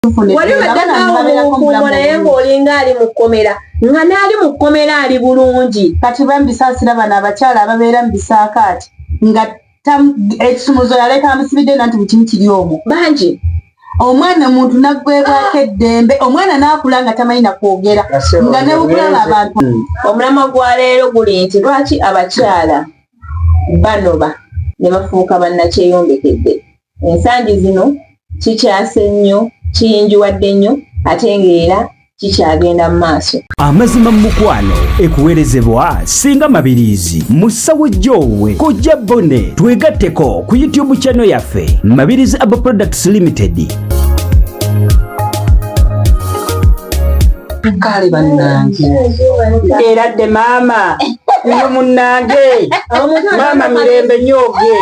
Wali obaddeko awo mu bufumbo naye ng'olinga ali mu kkomera, nga n'ali mu kkomera ali bulungi. Kati bambisaasira bano abakyala ababeera mu bisaakaati nga ekisumuzo yaleka amusibidde nanti buli kimu kiri omwo. Bangi. Omwana omuntu naggwebwako eddembe, omwana n'akula nga tamanyi na kwogera, nga ne bukulaba abantu. Omulamwa gwa leero guli nti lwaki abakyala banoba ne bafuuka bannakyeyombekedde? Ensangi zino kikyase nnyo, kiyingiwadde nnyo ate ng'era kikyagenda mu maaso. Amazima mu mukwano ekuweerezebwa Singa Mabiriizi musawo Jowe Kojja Bone. Twegatteko ku YouTube channel yaffe Mabiriizi Abo Products Limited. Kale bannange, era dde maama nyo munnange, maama mirembe nyoge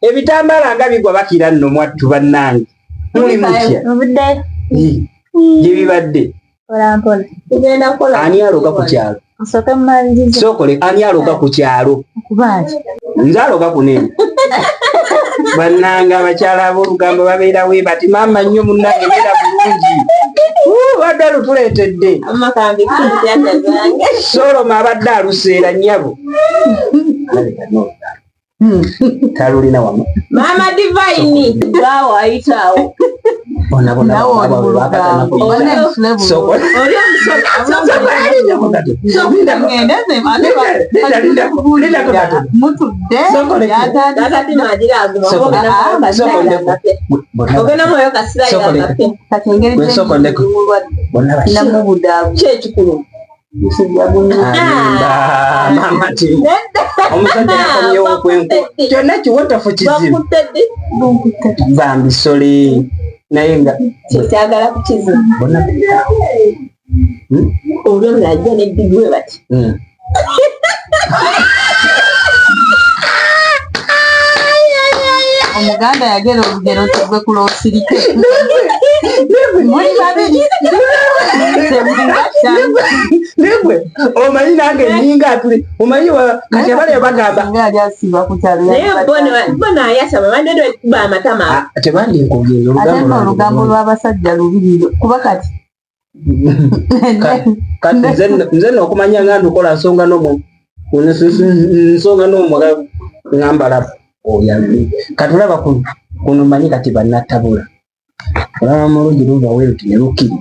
ebitambaala nga bigwa bakira nno mwattu. Bannange, muli mutya gye bibadde? Ani aloga ku kyalo? Sookole, ani aloga ku kyalo? Nze aloga kunene. Bannange, abakyala ab'olugambo babeera we bati. Maama nnyo munnange, beera bulungi. Badde alutuleetedde Soloma, abadde aluseera nnyabo talulina wama. Maama Divine baawo ayitaawo. Nawe oli mu lugambo. Oli Ngende nze mutudde. Ogenda mwoyo kasira. Kati engeri namubudaabu. Ki ekikulu? Maama ti omusajja yakomyewo okwenku kyonna kiwotofu kizibu. Bakutte ddi? Bambi sole naye nga Kyekyagala ku kizibu. Bonna. Oli omulala ajja neddigwe bati. Omuganda yagera olugero nti gwe kuloosirike muli babiri temugatta. Negwe omanyi nange ninga atuli omanyi kati abali bagamba. Singa yali asiiba ku kyalo. Naye bona ayasama bandde kuba amatama. Ah, tebandinkubyeza. Ate nno olugambo lw'abasajja lubiri, kuba kati Kati nze nno okumanya nga ndukola nsonga nomwe nsonga nomwe ngambala oyo. Kati olaba kuno manyi kati bannattabula olaba mulungi luva weruti ne lukkiri,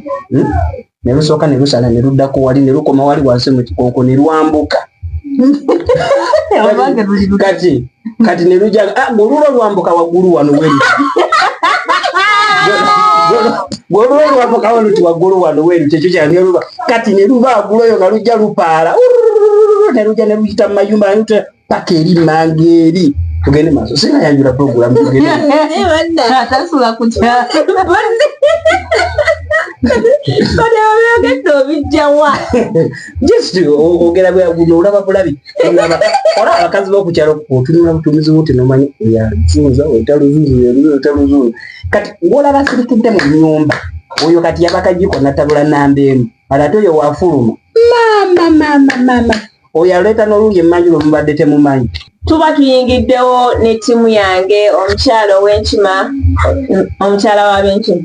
Ne lusooka ne lusala ne luddako wali ne lukoma wali wansi mu kikonko ne lwambuka. Obange luli luti. Kati ne lujja, ah, gwolulo lwambuka waggulu wano weruti, gwolulo lwambuka weruti waggulu wano weruti, ekyo kyane luba kati ne luba waggulu eyo nga lujja lupaala ne lujja ne luyita mu mayumba ne luyita paka eri manga eri. Tugende maaso, sinayanjula program, tugende. Naye banna Atasula ku kyalo. Bano babyogedde obijjawa? Just ogera guno olaba bulabi, olaba abakazi b'okukyalo, otunula butumizi buti nomanyi oyaluzuuza otaluzunzu otaluzunzu. Kati ng'olaba asirikidde mu nnyumba oyo, kati yabakajiko natabula namba emu, kati ate oyo wafuluma, maama maama maama, oyo aleeta n'oluli emmanju lwe mubadde temumanyi. Tuba tuyingiddewo ne ttiimu yange, omukyala ow'enkima, omukyala w'ab'enkima,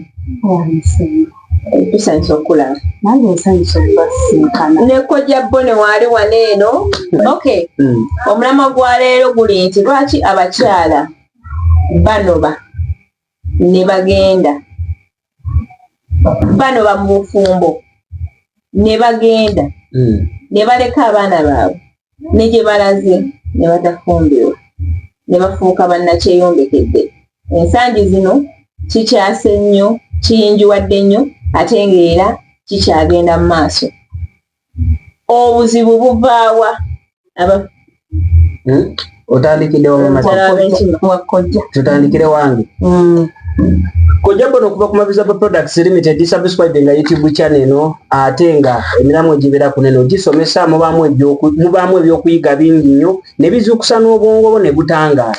tusanyusa okulaba. Nange nsanyusa okubasinkana. Ne Kojja Bone waali wano eno. Okay. Omulamwa gwa leero guli nti lwaki abakyala banoba ne bagenda, banoba mu bufumbo ne bagenda ne baleka abaana baabwe ne gye balaze ne batafumbirwa ne bafuuka bannakyeyombekedde. Ensangi zino kikyase nnyo, kiyingiwadde nnyo ate ng'era kikyagenda mu maaso. Obuzibu buvaawa? Aba Otandikidde Omukyala w'enkima. Wakojja. Tutandikire wange. Kojja Bono okuva ku Mabizabo Products Limited. Subscribe nga YouTube channel eno, ate nga emiramu egibeera kunene ogisomesa, mubaamu ebyokuyiga bingi nnyo ne bizuukusa n'obwongo bwo ne butangaala.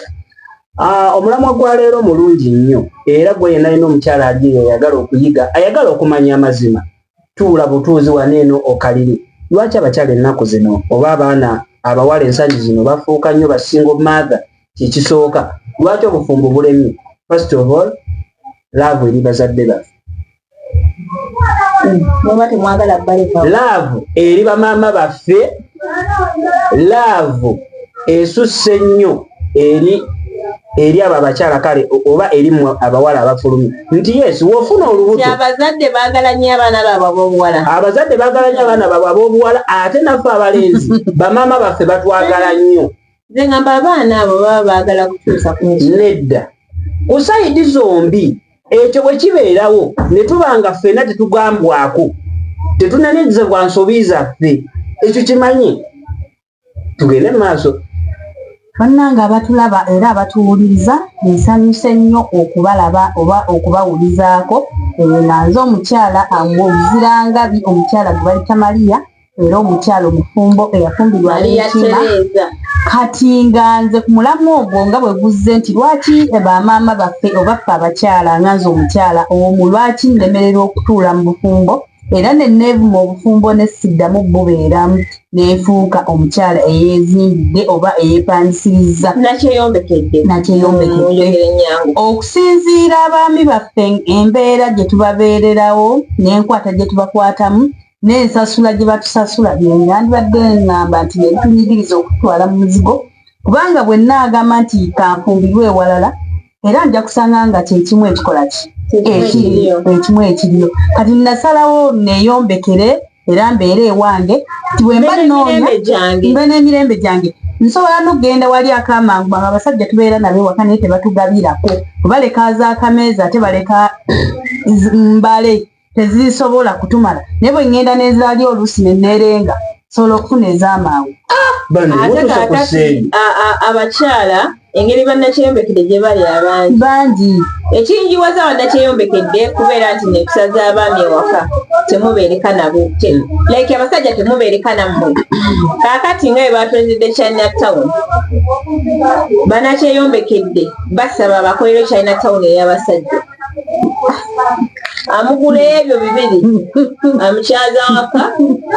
Ah, omulamwa gwa leero mulungi nnyo, era gwe yenna alina omukyala ali eyo ayagala okuyiga, ayagala okumanya amazima, tuula butuuzi wano eno okaliri. Lwaki abakyala ennaku zino oba abaana abawala ensangi zino bafuuka nnyo ba single mother? Kyekisooka, lwaki obufumbo bulemye? First of all, love eri bazadde baffe. Muba temwagala baleka. Love eri bamaama baffe, love esusse nnyo eri abo abakyala, kale oba eri mmwe abawala abafulumye nti yes, w'ofuna olubuto. Abazadde baagala nnyo abaana baabwe ab'obuwala. Abazadde baagala nnyo abaana baabwe ab'obuwala, ate naffe abalenzi bamaama baffe batwagala nnyo. Nze ngamba abaana abo baba baagala kutuusa ku nsi. Nedda, ku side zombi ekyo bwe kibeerawo ne tuba nga ffenna tetugambwako, tetunanizibwa nsobi zaffe, ekyo kimanyi tugende mu maaso. Bannange abatulaba era abatuwuliriza, nsanyuse nnyo okubalaba oba okubawulizaako. Nga nze omukyala omuzirangabi, omukyala gwe bayita Mariya, era omukyala omufumbo eyafumbirwa Maria Enkima. Tereza. Kati nga nze ku mulamu ogwo nga bwe guzze nti lwaki bamaama baffe oba ffe abakyala, nga nze omukyala omu, lwaki nnemererwa okutuula mu bufumbo era ne neevuma obufumbo ne siddamu bubeeramu, nenfuuka omukyala eyeezimbidde oba eyeepangisiriza. Nakyeyombekedde. Nakyeyombekedde. Mu njogera ennyangu. Okusinziira abaami baffe, embeera gye tubabeererawo n'enkwata gye tubakwatamu n'ensasula gye batusasula, byenandibadde ŋŋamba nti byebitunyigiriza okutwala mu muzigo, kubanga bwe nnaagamba nti kanfumbirwe ewalala, era nja kusanga nga kyekimu ekikola ki Kyekimu ekiriyo. Ekimu ekiriyo. Kati nasalawo neeyombekere era mbeere ewange nti bwe mba Mbe nnoonya n'emirembe gyange. Mbe n'emirembe gyange, nsobola n'okugenda wali akamangu nga abasajja tubeera nabo ewaka naye tebatugabirako, baleka az'akameeza ate baleka mbale tezisobola kutumala, naye bwe ŋŋenda n'ezaali oluusi ne neerenga nsobola okufuna ez'amangu. Bano Ate mutuuse ku kaakati sseeri. abakyala engeri bannakyeyombekedde gye bali abangi, bangi, ekinjiwaza bannakyeyombekedde kubeera nti nempisa z'abaami ewaka temubeereka nabo. Like abasajja temubeereka nammwe. Kaakati nga bwe batwenzedde China Town, bannakyeyombekedde basaba abakolero China Town ey'abasajja, amugula ebyo bibiri, amukyaza waka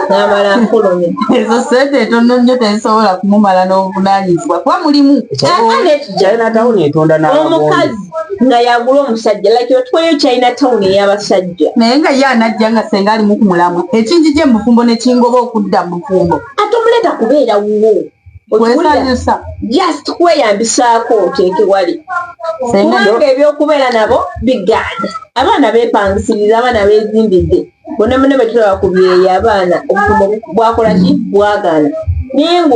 n'amala afulumya. Ezo sente etono nnyo, tezisobola kumumala n'obuvunaanyizibwa kuba mulimu. China Town etonda n'abagondi. Omukazi nga yagula omusajja, like otwayo China Town ey'abasajja. Naye nga ye anajja nga senga alimu ku mulamwa, ekingi gye mu bufumbo ne kingoba okudda mu bufumbo. Ate omuleeta kubeera wuwo. Okiwulira? Kwesanyusa. Just kweyambisaako oteeke wali, Senga kubanga ebyokubeera nabo bigaana. Abaana beepangisiriza, abaana beezimbidde bonna bonna betulaba ku byeyo. Abaana obufumbo bwakola ki? Bwagaana. Naye nga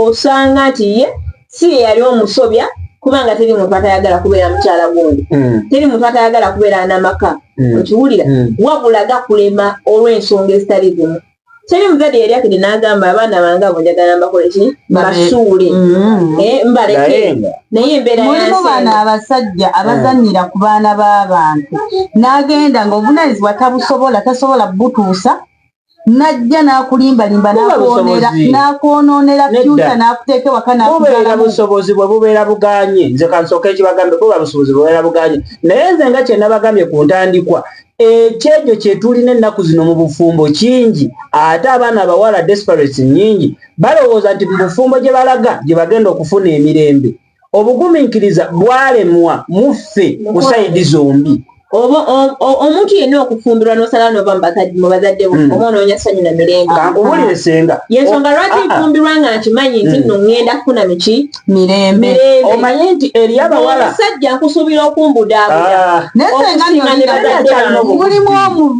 osanga nti ye si ye yali omusobya, kubanga teri muntu atayagala kubeera mukyala gundi, teri muntu atayagala kubeera n'amaka. Okiwulira? Mm. Wabula gakulema olw'ensonga ezitali zimu. Teri muzadde yali akedde n'agamba abaana bange abo njagala mbakole ki? Mbasuule. Eh, mbaleke. Naye nga Naye embeera Mulimu bano yansi. abasajja abazannyira ku baana b'abantu, n'agenda ng'obuvunaanyizibwa tabusobola, tasobola butuusa, n'ajja n'akulimbalimba, Buba busobozi. n'akwonoonera Nedda. future, n'akuteeka ewaka Bubeera n'akugalamu. busobozi bwe bubeera buganye. Nze kansooka ekibagambe, buba busobozi bubeera buganye, naye nze nga kye nabagambye ku ntandikwa, ekyejo kye tulina ennaku zino mu bufumbo kingi, ate abaana abawala desperate nnyingi, balowooza nti mu bufumbo gye balaga gye bagenda okufuna emirembe. Obugumiikiriza bwalemwa muffe ku side zombi. Oba omuntu yenna okufumbirwa n'osalawo nova mu bazadde bo, oba onoonya ssanyu na mirembe. Kankubulire senga. Yensonga lwaki Ah, ah. nfumbirwa nga nkimanyi nti nno ŋŋenda kufuna miki? Mirembe. Mirembe. Omanye nti eri abawala Omusajja nkusuubira okumbudaabuda. Ah, Naye senga Okusinga ne bazadde bange. Mulimu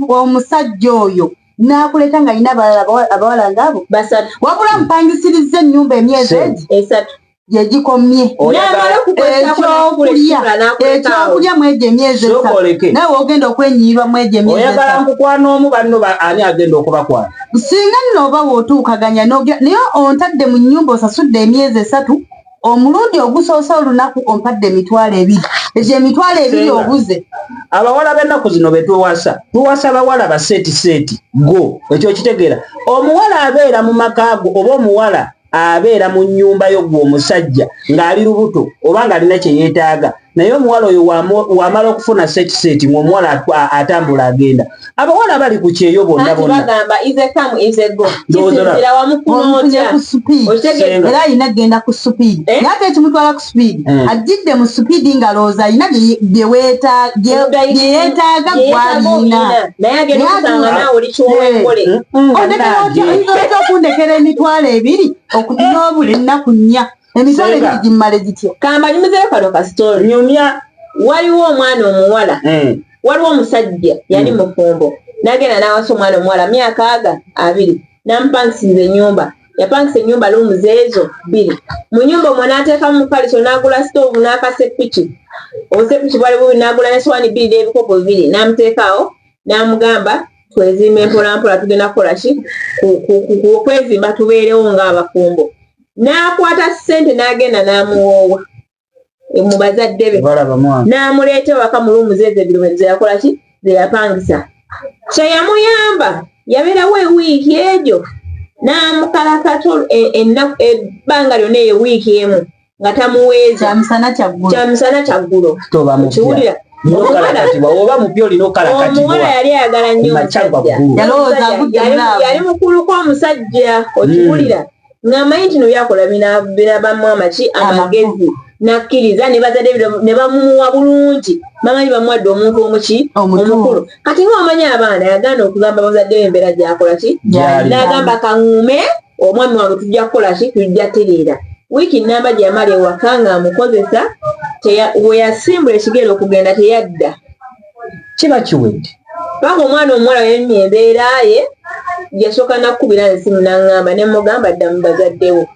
omusajja oyo n'akuleka nga alina abalala abawala ngaabo Basatu. Wabula mpangisiriza ennyumba emyezi egi 3. gyegikomye. N'amala okukozesako n'okugula Ekyokulya ekisula n'akuleka awo. Ekyokulya mwegyo emyezi Sooka 3. oleke. Nawe ogenda okwenyiirwa mwegyo emyezi Oyagala 3. nkukwana omu, banno ani agenda okubakwana? Singa nno oba wootuukaganya n'ogira, naye ontadde mu nnyumba, osasudde emyezi 3, omulundi ogusoose olunaku ompadde 20,000, egyo 20,000 Senga. obuze. Abawala b'ennaku zino betuwasa, tuwasa bawala ba set set go. Ekyo kitegeera, omuwala abeera mu maka go oba omuwala abeera mu nnyumba yo gwe omusajja ng'ali lubuto oba ng'alina kye yeetaaga. Naye omuwala oyo wamala okufuna sekiseeti ng'omuwala atambula agenda. Abawala bali ku kyeyo bonna bonna. Bagamba ize come ize go. Kisinzira wamufuna otya? Era alina kugenda ku supiidi. Eh? Naye ate ekimutwala ku supiidi eh. ajjidde mu supiidi ng'alowooza alina bye yeetaaga gw'alina. Naye agenda okusanga naawe oli kiwowengole. Eh. Ondekera otya? Oyinza otya okundekera 20,000 n'obula ennaku 4? Emitwalo ebiri gimmale gitya? Kambanyumizeyo kano ka story. Nyumya. Waliwo omwana omuwala. Waliwo omusajja yali mufumbo n'agenda n'awasa omwana omuwala myaka aga 20 n'amupangisiza ennyumba. Yapangisa ennyumba luumu ezo 2. Mu nnyumba omwo n'ateekamu mufaliso n'agula sitoovu n'akasepiki. Obusepiki bwali bubiri n'agula n'essowaani 2 n'ebikopo 2 n'amuteeka awo n'amugamba twezimbe mpolampola tugenda kukola ki kwezimba tubeerewo ng'abafumbo. N'akwata ssente n'agenda n'amuwoowa mu bazadde be n'amuleeta ewaka mu luumu zeezo ebiri ze yakola ki ze yapangisa. Kye yamuyamba yabeerawo ewiiki egyo n'amukalakata ebbanga lyonna eyo wiiki emu nga tamuweeza. Kyamusana kyaggulo. Kiwulira. Omuwala yali ayagala nnyo omusajja. Yali mukuluko omusajja okiwulira. Ng'amanyi nti no byakola binabamu amaki amagezi nakkiriza ne bazadde ne bamumuwa bulungi bamanyi bamuwadde omuntu omuki omukulu. Kati nga omanyi abaana yagaana okugamba bazadde be embeera gy'akola ki n'agamba kaŋŋume omwami wange tujja kukola ki tujja tereera. Wiiki nnamba gye yamala ewaka ng'amukozesa we yasimbula ekigere okugenda teyadda. Kiba kiwedde. Paka omwana omuwala yanyumya embeera ye yasooka nakkubira ensimu n'aŋŋamba ne mugamba dda mu bazaddewo.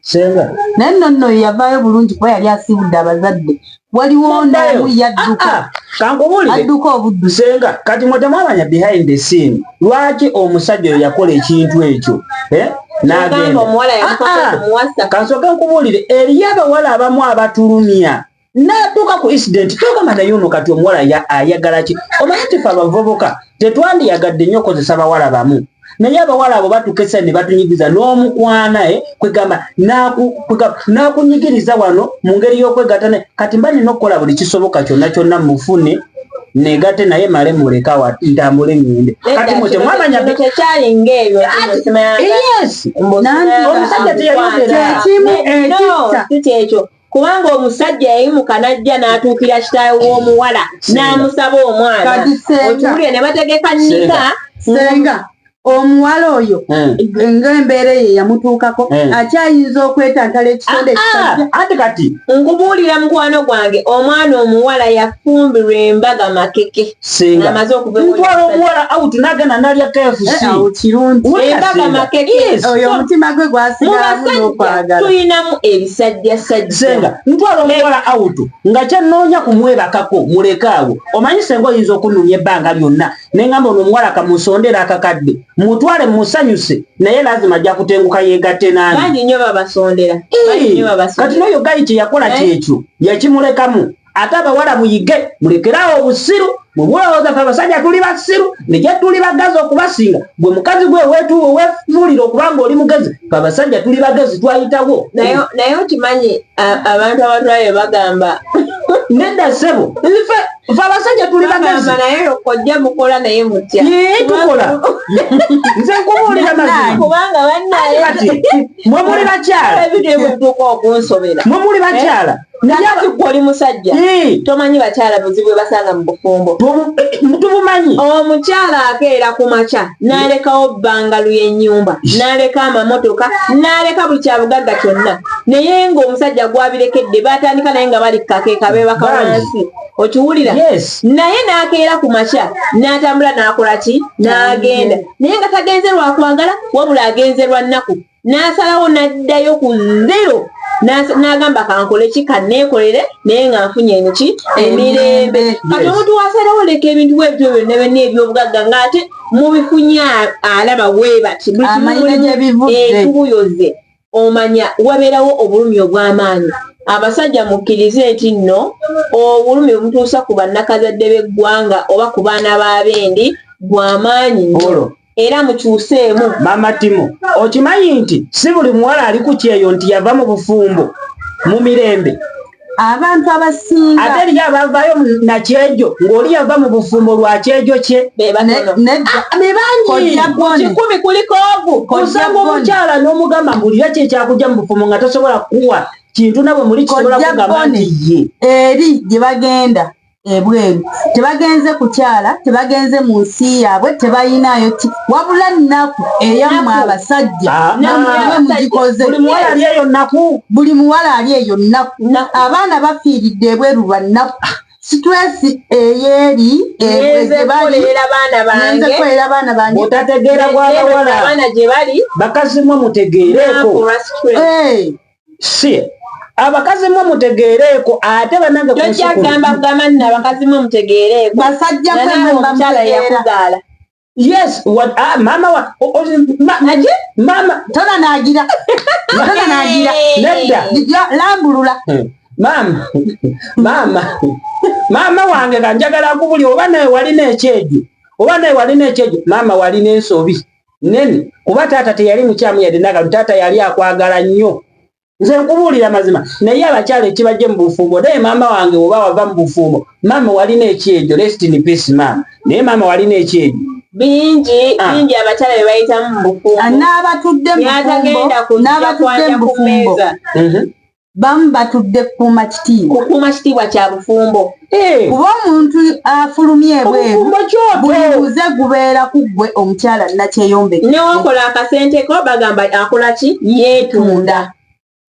Senga. Naye nno nno yavaayo bulungi kuba yali asiibudde abazadde. Waliwo n'omu yadduka. Kankubuulire. Adduka obuddu. Senga, kati mwe temwamanya behind the scene. Lwaki omusajja oyo yakola ekintu ekyo? N'agenda. Omuwala yamukwata kumuwasa. Kansooke nkubuulire, eriyo abawala abamu abatulumya. N'atuuka ku incident togamba naye ono kati omuwala ayagala ki? Omanyi nti ffe abavubuka tetwandiyagadde nnyo okukozesa bawala bamu. Naye abawala abo batukesa ne batunyigiriza n'omukwana kwegamba n'akunyigiriza wano mu ngeri y'okwegatta naye. Kati mba nina okukola buli kisoboka kyonna kyonna mufune negatte naye male muleka wa ntambule ngende. Kati mwe temwamanya tekyali ng'ebyo. Yes. Omusajja teyayogera. Si kyekyo. Kubanga omusajja yayimuka n'ajja n'atuukira kitaawe w'omuwala n'amusaba omwana. Okiwulire ne bategeka nnika. Senga omuwala oyo ng'embeera eyo yamutuukako akyayinza okwetantala ekitonde ekisajja. Ate kati nkubuulira mukwano gwange omwana omuwala yafumbirwa embaga makeke. Senga amaze okuva ntwala omuwala out n'agenda n'alya KFC. Kirungi. Embaga makeke. Oyo omutima gwe gwasigalamu n'okwagala. Tulinamu ebisajjasajja. Senga ntwala omuwala out nga kyennoonya kumwebakako muleke awo. Omanyi senga oyinza okunumya ebbanga lyonna ne ngamba ono omuwala kamusondera akakadde mutwale musanyuse naye lazima ajja kutenguka yeegatte nange. Bangi nnyo babasondera. Kati n'oyo gayi kye yakola kyekyo yakimulekamu. Ate abawala muyige mulekeraawo obusiru mubulowooza ffe abasajja tuli basiru ne gye tuli bagazi okubasinga. Gwe mukazi gwe weefuulira okuba ng'oli mugezi ffe abasajja tuli bagezi twayitawo. Naye okimanyi abantu abatulayo bagamba nedda ssebo ffe abasajja tuli bagezi. Naye kojja mukola naye mutya. Tukola. Nze nkubuulira mazima. Kubanga bannaye. Kati mwe muli bakyala. Ebintu ebituuka okunsobera. Mwe muli bakyala. Naye gwe oli musajja tomanyi bakyala buzibu bwe basanga mu bufumbo. Tubumanyi. Omukyala akeera ku makya n'alekawo bbangalu y'ennyumba n'aleka amamotoka n'aleka buli kyabugagga kyonna naye ng'omusajja gwabirekedde batandika naye nga bali kakeeka beebaka wansi. Okiwulira? Naye n'akeera ku makya n'atambula n'akola ki n'agenda naye nga tagenze lwa kwagala wabula agenze lwa nnaku. N'asalawo n'addayo ku zero n'agamba kankole ki kanneekolere naye nga nfunye emiki emirembe. Kati omuntu wasalawo leka ebintu bwebityo byonna byonna eby'obugagga ng'ate mubifunye alaba weebati buli kimu entuuyo ze omanya wabeerawo obulumi obw'amaanyi. Abasajja mukkirize nti nno obulumi obutuusa ku bannakazadde b'eggwanga oba ku baana b'abendi bw'amaanyi nnyo. Era mukyuseemu. Mama Timo, okimanyi nti si buli muwala ali ku kyeyo nti yava mu bufumbo mu mirembe. Abantu abasinga ate eriyo abavaayo nakyejo ng'oli yava mu bufumbo lwa kyejo kye. Bebangi kikumi kuliko ogu. Osanga omukyala n'omugamba mbulira ki ekyakujja mu bufumbo nga tosobola kuwa kintu nabwe muli kisobola kugamba nti ye eri gye bagenda ebweru tebagenze kukyala, tebagenze mu nsi yaabwe, tebalinayo ki wabula nnaku eyammwe abasajja namwe mugikoze. Buli muwala ali eyo nnaku, buli muwala ali eyo nnaku, abaana bafiiridde ebweru lwa nnaku, situesi eyeri ebweru baana baana bange. Otategeera gw'abawala bakazi mwe mutegeereeko si abakazi mwe mutegeereeko ate banange tojja kugamba kugamba nno abakazi mwe mutegeereeko basajja mwe mwe omukyala yakuzaala. Yes, what, ah, mama wa o, o, ma, naje mama tona nagira tona nagira nedda lambulula mama mama mama wange kanjagala kubuli oba naye walina ekyejo oba naye walina ekyejo mama walina ensobi nene kuba taata teyali mukyamu yadde nagalo taata yali akwagala nnyo. Nze nkubuulira mazima naye abakyala ekibajje mu bufumbo naye maama wange oba wava mu bufumbo maama walina ekyejo, rest in peace maama, naye maama walina ekyejo bingi bingi abakyala bye bayitamu mu bufumbo n'abatudde mu bufumbo n'abatudde mu bufumbo bamu batudde kukuuma kitiibwa, kukuuma kitiibwa kya bufumbo. Kuba omuntu afulumye ebweru buli muze gubeera ku ggwe omukyala nakyeyombeka. Newokola akasente ko bagamba akola ki yeetunda,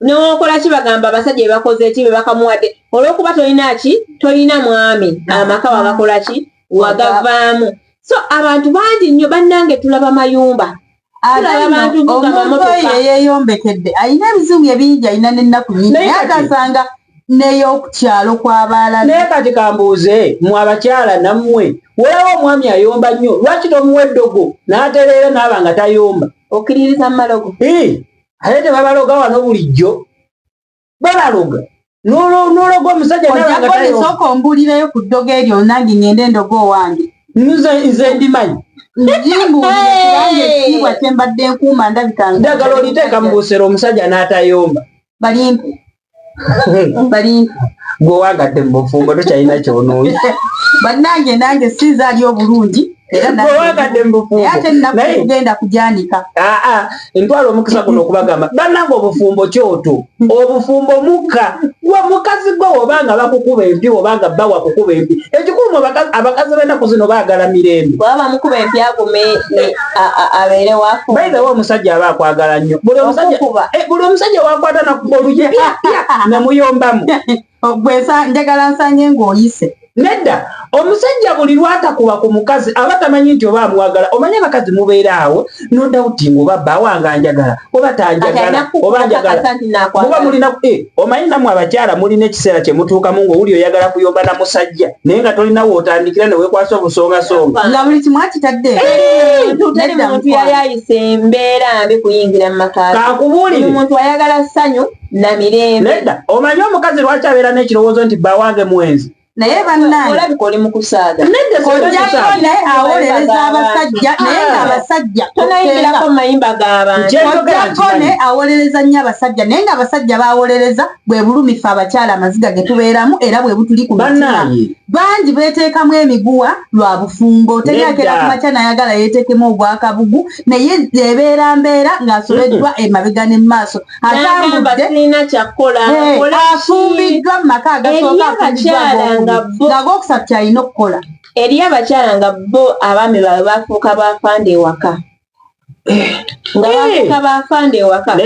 newokola ki bagamba abasajja bebakoze ki bebakamuwadde olw'okuba tolina ki tolina mwami amaka wagakola ki wagavaamu. So abantu bangi nnyo bannange tulaba mayumba omuntu oyo eyeyombekedde alina ebizibu ebingi, alina n'ennaku nyingi naye akasanga n'ey'okukyalo kw'abalala. Naye kati kambuuze mwe abakyala nammwe werawo omwami ayomba nnyo lwaki tomuwa eddogo n'atereera n'aba nga tayomba? Okkiririza mu malogo? Ate tebabaloga wano bulijjo babaloga n'ologa omusajja n'aba nga tayomba. Sooka ombuulireyo ku ddogo eryo nange ngende endogo owange. Nze ndimanyi. Njimbuulire kubanga ekitiibwa kye mbadde nkuuma ndabika nga ddagala oliteeka mu busero omusajja n'atayomba. Balimpe. Balimpe. Gwe wangadde mu bufumbo tokyalina ky'onoonya. Bannange nange sinze ali obulungi era wangadde mu bufumbo. Ate nnaku tugenda kujanika. Ntwala omukisa guno okubagamba bannange obufumbo kyoto, obufumbo mukka. Gwe mukazi gwe obanga bakukuba empi obanga bba wakukuba empi. Ekikulu abakazi b'ennaku zino baagala mirembe. Bw'aba bamukuba empi agume abeere wafu. By the way omusajja aba akwagala nnyo. Buli omusajja wakwata nakuba oluyi nemuyombamu. Gwe njagala nsange ng'oyise. Nedda omusajja buli lwatakuba ku mukazi aba tamanyi nti oba amwagala. Omanyi abakazi mubeera awo no doubting oba bba wange anjagala oba tanjagala oba njagala. Muba mulina omanyi nammwe abakyala mulina ekiseera kye mutuukamu ng'owuli oyagala kuyomba na musajja naye nga tolina w'otandikira ne weekwasa obusongasonga. Nga buli kimu akitadde. Teri muntu yali ayise embeera mbi kuyingira mu maka. Kakubuulire. Buli muntu ayagala ssanyu na mirembe. Nedda omanyi omukazi lwaki abeera n'ekirowoozo nti bba wange mwenzi? Naye bannange olabika oli mu kusaaga. Kojja naye awolereza abasajja naye ng'abasajja tonayingirako mu mayumba g'abantu. Kojja naye awolereza nnyo abasajja naye ng'abasajja baawolereza bwe bulumi ffe abakyala amaziga ge tubeeramu era bwe butuli ku mitima. Bangi beeteekamu emiguwa lwa bufumbo. Teri akera ku makya n'ayagala yeeteekemu ogwakabugu naye ebeera mbeera ng'asobeddwa emabega ne mu maaso. Atambudde afumbiddwa mu maka agasooka afumbiddwa ag'okusatu ky'alina okukola. Eriyo abakyala nga bo abaami baabwe bafuuka baafande ewaka. Nga bafuuka baafande ewaka.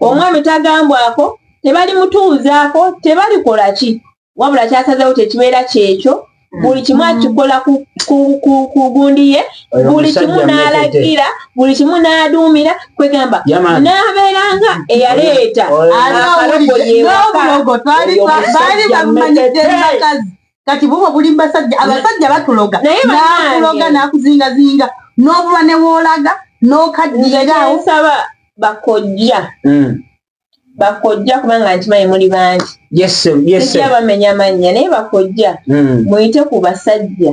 Omwami tagambwako, tebalimutuuzaako, tebalikola ki. Wabula kyasazeewo tekibeera kyekyo. Buli kimu akikola ku gundi ye, buli kimu n'alagira, buli kimu n'aduumira, kwegamba n'abeera nga eyaleeta akalogo yewaka. Baali bamanyidde bakazi. Kati bubwo buli basajja, abasajja batuloga. N'akuloga n'akuzingazinga, n'obulwa ne woolaga, n'okaddirira awo. Nsaba bakojja. Bakojja kubanga nkimanyi muli bangi. Yes, yes. Sijja bamenya mannya naye bakojja. Muyite ku basajja.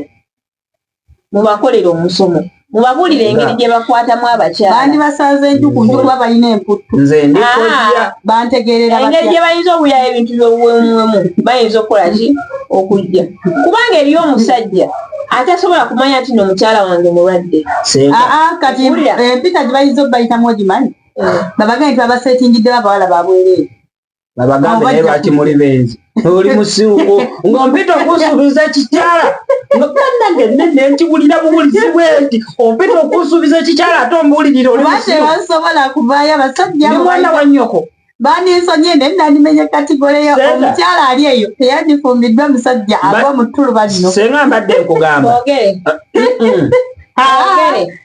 Mubakolere omusomo. Mubabuulire engeri gye bakwatamu abakyala. Bandibasanze nju ku nju kuba balina emputtu. Nze ndi kojja. Ah. Bantegeerera Engeri batya? gye bayinza okuyayo ebintu by'obuwemuwemu, bayinza okukola ki okujja, kubanga eriyo omusajja atasobola kumanya nti no mukyala wange mulwadde. Senga. Aa, kati Wulira. empita gye bayinza obayitamu ogimanyi? Babagambye nti babaseetingiddewo abawala babwereere. Babagambe naye lwaki muli benzi? Oli musiru ng'ompita okunsuubiza ekikyala nga bannange nene nkiwulira buwulizi bwe nti ompita okunsuubiza ekikyala ate ombuulirira oli Kuba musiru. tebasobola kuvaayo abasajja Ndi abo. mwana wa nnyoko. Bandinsonyiye naye nandimenye kategole yo. Senga. Omukyala ali eyo teyandifumbiddwa musajja agwa mu ttuluba lino. Senga mbadde nkugamba. Boogere. Ah, Boogere.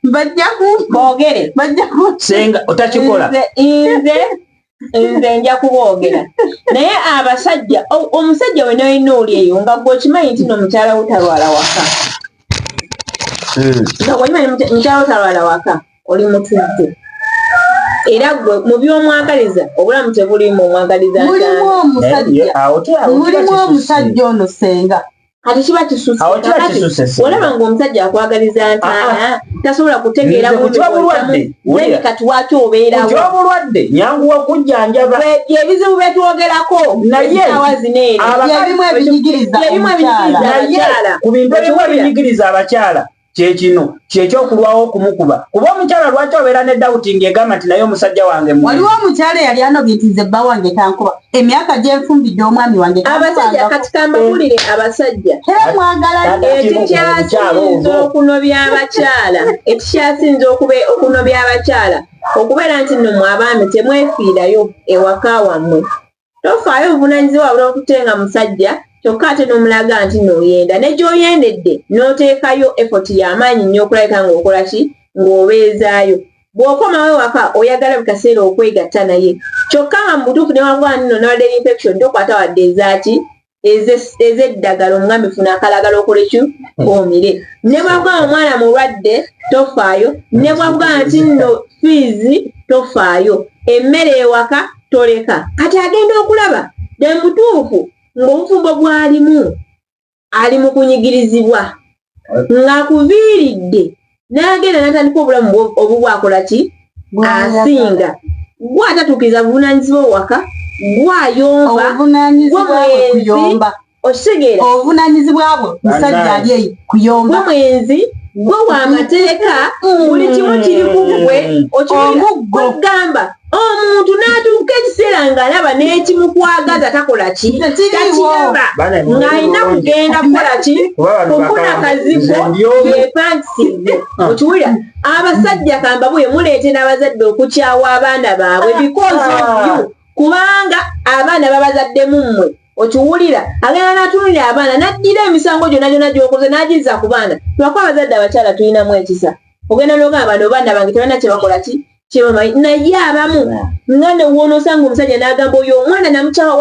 bajja ku Boogere. Bajja ku Senga otakikola. Nze nja kuboogera, naye abasajja, omusajja we nolina oli eyo nga gwe okimanyi nti no mukyala wo talwala waka, nga gwe okimanyi mukyala wo talwala waka, oli mutujju, era gwe mu by'omwagaliza obulamu tebulimu, omwagaliza Mulimu ntaana. omusajja Eh, awo awo kiba mulimu kisusse. omusajja ono senga. Kati kiba kisusse. Awo kiba Kakati kisusse, senga. olaba ng'omusajja akwagaliza ntaana, tasobola kutegeera Nze ku bulumi ky'obulwadde, bw'oyitamu. wulira. Then kati waki obeerawo? Ku ky'obulwadde nyanguwa okujjanjaba. Ebizibu byetwogerako Naye, essaawa zino eno Byebimu ebinyigiriza Byebimu omukyala. ebinyigiriza Naye abakyala. ku bintu ebimu Okiwulira? ebinyigiriza abakyala kyekino kyekyokulwawo okumukuba, kuba omukyala lwaki obeera ne doubting egamba nti naye omusajja wange mwenzi? Waliwo omukyala eyali anobye nti nze bba wange tankuba, emyaka gyenfumbidde omwami wange Abasajja, tankubangako. kati kambabulire abasajja. Era mwagala nnyo. Tata kimu ku mukyala Ekikyasinze ogwo. okunobya abakyala, ekikyasinze okunobya abakyala okubeera nti nno mwe abaami temwefiirayo ewaka wammwe. Tofaayo obuvunaanyizibwa bw'okutenga musajja, kyokka ate n'omulaga nti nno oyenda, ne gy'oyendedde n'oteekayo effort y'amaanyi nnyo okulabika ng'okola ki, ng'obeezaayo. Bw'okomawo ewaka oyagala buli kaseera okwegatta naye, kyokka nga mu butuufu newakuba nti nno nabadde infection, tokwata wadde ezaaki ez'eddagala, omugambe funa akalagala okole ki, omire. Ne bwagamba omwana mulwadde tofaayo, ne bwagamba nti nno fees tofaayo, emmere ewaka toleka. Kati agenda okulaba de mutuufu ng'obufumbo bw'alimu ali mu kunyigirizibwa, ng'akuviiridde n'agenda n'atandika obulamu obubwe akola ki asinga. Gwe atatuukiriza buvunaanyizibwa waka, gwe ayomba, Obuvunaanyizibwa gwe bwe mwenzi, kuyomba. Okitegeera? Obuvunaanyizibwa bwe musajja ali eyo kuyomba. Gwe mwenzi, gwe w'amateeka, buli kimu kiri ku ggwe. Okiwulira? Omuggo. Kwegamba omuntu n'atuuka ekiseera ng'alaba n'ekimukwagaza takola ki, Tekiriiwo. takiraba, Bana, ng'alina kugenda kukola ki, Kuba bano kufuna bakambwe. kazigo Nze ndi omu. yepankisize. Okiwulira? Abasajja kambabuye, muleetera abazadde okukyawa abaana baabwe because of you, kubanga abaana babazaddemu mmwe. Okiwulira? Agenda n'atunulira abaana n'addira emisango gyonna gyonna gy'okoze n'agizza ku baana. Lwakuba abazadde abakyala tulinamu ekisa, ogenda n'ogamba bano baana bange tebalina kyebakola ki kyebamanyi, naye abamu nga ne woonosanga omusajja n'agamba oyo omwana namukyawa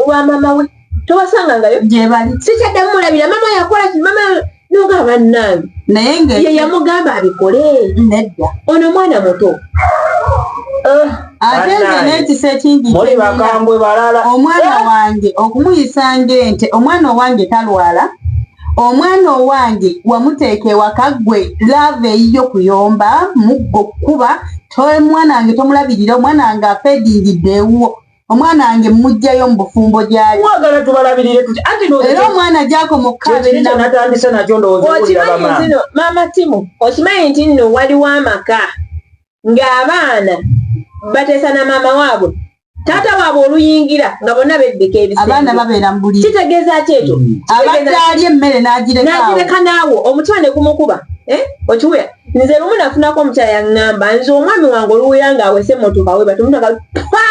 wa maama we, tobasangangayo? Gye bali. Sikyaddamu mulabira, maama yakola ki, maama nogamba bannange. Naye nga Ye yamugamba abikole. Nedda. Ono mwana muto. Ate nze Bannange. n'ekisa ekingi Muli kye nnina, bakambwe balala. Omwana wange okumuyisa ng'ente, omwana owange talwala, omwana owange wamuteeka ewaka ggwe love eyiyo kuyomba, muggo, kkuba, omwana wange tomulabirira, omwana wange afeedingidde ewuwo, omwana wange mmuggyayo mu bufumbo gy'ali. Mwagala tubalabirire tuti anti ndowooza Era omwana gy'akoma okukaaba kyekiri ennaku. kyenatandise nakyo, ndowooza owulira Okimanyi bamaama. nti no maama Timu, okimanyi nti nno waliwo amaka ng'abaana bateesa na maama waabwe, taata waabwe oluyingira nga bonna bebbika Abaana ebisenge. babeera mu buliri. Kitegeeza ki ekyo? Abadde alya emmere n'agireka awo. N'agireka naawo, omutima ne gumukuba. Eh? Okiwulira? Nze lumu nafunako omukyala yaŋŋamba, nze omwami wange oluwulira ng'awese emmotoka we bati omuntu pa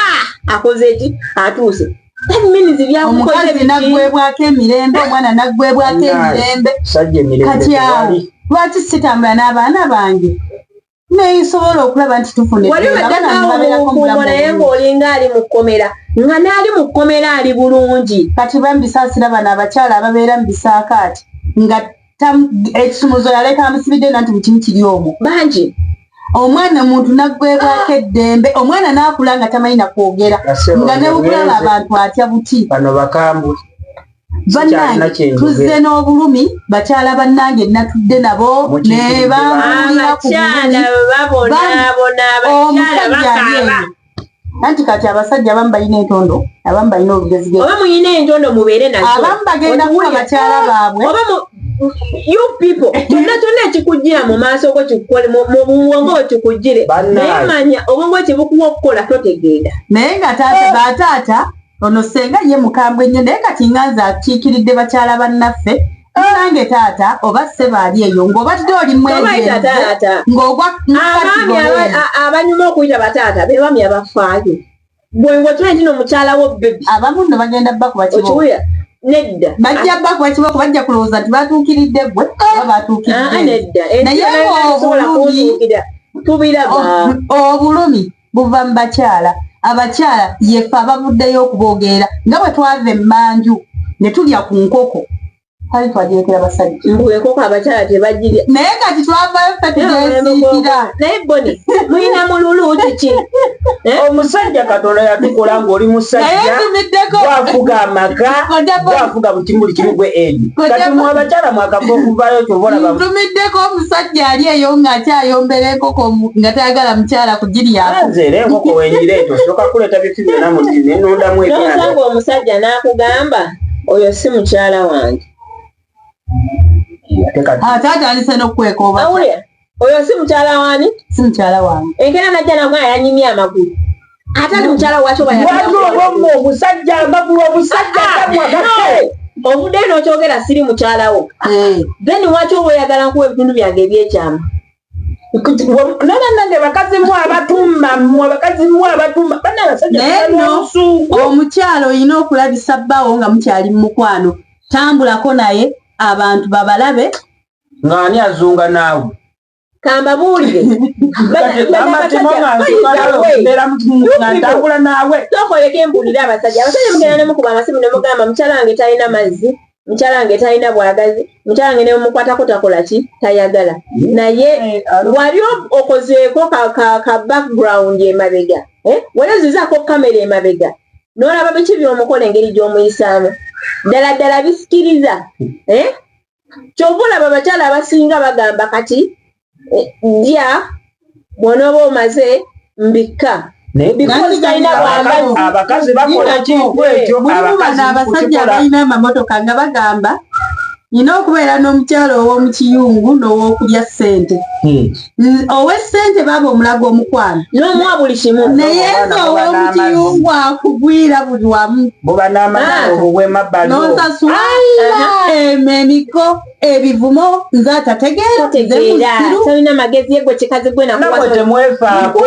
akoze eki, atuuse. That means byamukoze Omukazi biki? naggwebwako emirembe, omwana naggwebwako emirembe. Sajja emirembe Kati awo tewali. lwaki sitambula n'abaana bange neyisobola okulaba nti tufuna Wali eddembe, abaana obaddeko babeerako mu mu bulamu naye obulungi. ng'olinga ali mu kkomera, nga n'ali mu kkomera ali bulungi. Kati bambisaasira bano abakyala ababeera mu bisaakaati nga ekisumuzo yaleka amusibidde nanti bukimu kiri omwo. Bangi. Omwana omuntu naggwebwako eddembe, omwana n'akula nga tamanyi na kwogera, Gasebo, nga ne bukulaba ngenze. abantu atya buti. Bano bakambwe. Bannange tuzze n'obulumi, bakyala bannange natudde nabo ne bambuulira ku omusajja ali eyo. Anti kati abasajja abamu balina entondo, abamu balina olugezigezi. Oba muyina entondo mubeere nazo. Abamu bagenda kuba bakyala baabwe. Oba you people kyonna kyonna ekikujjira mu maaso go kikukole, mu bwongo bwo kikujjire, naye manya obwongo kyebukuwa okukola totegeera. Naye nga taata bataata ono senga ye mukambwe nnyo, naye kati nga nze akiikiridde bakyala bannaffe, nange taata oba ssebo ali eyo ng'obadde oli mwegenze ng'ogwa abaami abanyuma okuyita bataata be bami abafaayo gwe ng'okimanyi nti n'omukyala wo bebi. Abamu nno bagenda bakuba kibooko. Nedda. Bajja bakuba kibooko, bajja kulowooza nti batuukiridde gwe oba batuukiridde. Nedda. Naye tubiraba. Obulumi buva mu bakyala. Abakyala yeffe abavuddeyo okuboogerera nga bwe twava emmanju ne tulya ku nkoko. Kale twagirekera basajja. Mbu enkoko abakyala tebagirya. Naye kati twavayo ffe tugyesiikira. Naye Boni, mulina mululu kiki? Omusajja Katonda yatukola ng'oli musajja gwafuga amaka, gwafuga buli kimu gwe edi. Kati mwe abakyala mwakava okuvaayo kyova olaba. Ntumiddeko omusajja ali eyo ng'akyayombera enkoko nga tayagala mukyala kugiryako. Nze era enkoko wengireeta osooka kuleeta bifi byonna mu ne nnondamu ebyange. N'osanga omusajja n'akugamba oyo si mukyala wange. Ate atandise n'okwekooba. Oyo si mukyala wani? Si mukyala wange. Enkeera najja nagwa yanyimye amagulu. Ate ali mukyala wacho wano omusajja amagulu omusajja tamwagate. Ovuddeyo n'okyogera siri mukyala wo. Then waki oba oyagala nkuwa ebitundu byange ebyekyama? Nabannange bakazi mu abatumba mmwe abakazi mu abatumba banna abasajja. Naye nno omukyala olina okulabisa bbaawo nga mukyali mu mukwano. Tambulako naye abantu babalabe. Ng'ani azunga naawe? Kambabuulire. Ntambula naawe. Tokoleko embuulire abasajja. Abasajja mugenda ne mukuba amasimu ne mugamba mukyala wange talina mazzi, mukyala wange talina bwagazi, mukyala wange ne mumukwatako takola ki? Tayagala. Naye wali okozeeko ka background emabega. Wali ozizzaako kamera emabega. N'olaba biki by'omukola engeri gy'omuyisaamu. Ddala ddala bisikiriza. Ky'ova olaba abakyala abasinga bagamba kati dya bw'onooba omaze mbikka. Abakazi bakola ekintu ekyo. Mulimu bano abasajja abalina amamotoka nga bagamba nina okubeera n'omukyala ow'omu kiyungu n'ow'okulya ssente. Ow'essente baaba omulaga omukwano. N'omuwa buli kimu. Naye nze ow'omu kiyungu akugwira buli wamu. Buba n'amagalo obw'emabbali. N'osasula emiko ebivumo nze atategeera. Tolina magezi ye gwe kikazi gwe nakuwa. Temwefaako.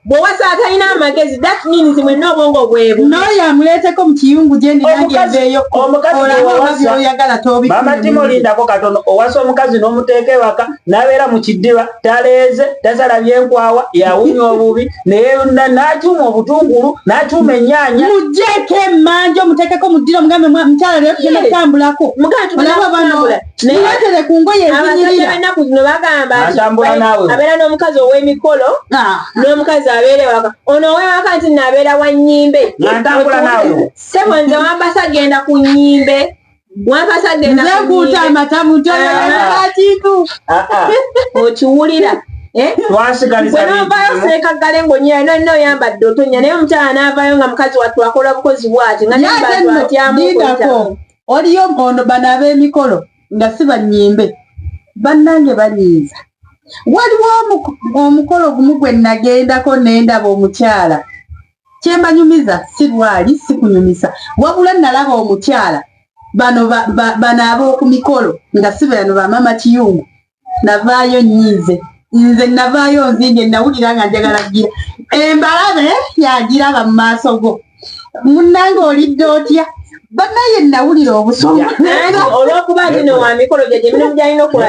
Bw'owasa atalina amagezi that means mwenna obwongo bwebu. N'oyo amuleeteko mu kiyungu gye ndi nange nveeyo. Olaba oba by'oyagala tobifune. Maama Timo lindako katono owasa omukazi n'omuteeka ewaka n'abeera mu kiddiba taleeze tasala byenkwawa yawunya obubi naye n'akyuma obutungulu n'akyuma ennyaanya. Muggyeko emmanja omuteekeko mu ddiro mugambe mukyala leero tugenda kutambulako. Olaba bano muleetere ku ngoye ezinyirira. Abasajja b'ennaku zino bagamba abeera n'omukazi ow'emikolo n'omukazi abeera ewaka. Ono ow'ewaka nti nno abeera wa nnyimbe. Ntambula naawe. Ssebo nze wampasa genda ku nnyimbe. Wampasa genda ku nnyimbe. Nze nkuuta amata mu ntono kintu. Okiwulira. Twasigaliza bwe n'ovaayo seekaggale ng'onnyira nonna oyambadde otonnya naye omukyala n'avaayo nga mukazi wattu akola bukozi bw'ati nga naye atyamu okuyitamu. Oliyo ono bano ab'emikolo nga si bannyimbe bannange banyiiza. Waliwo omukolo gumu gwe nagendako ne ndaba omukyala. Kye mbanyumiza si lwali si kunyumisa wabula nalaba omukyala bano bano ab'oku mikolo nga si bano ba maama kiyungu. Navaayo nnyiize. Nze navaayo nzimbye nawulira nga njagala gira. Embalabe yagiraba mu maaso go. Munnange olidde otya? Bannaye nawulira obusungu. Olw'okuba nti no wa mikolo gye emirimu gy'alina okukola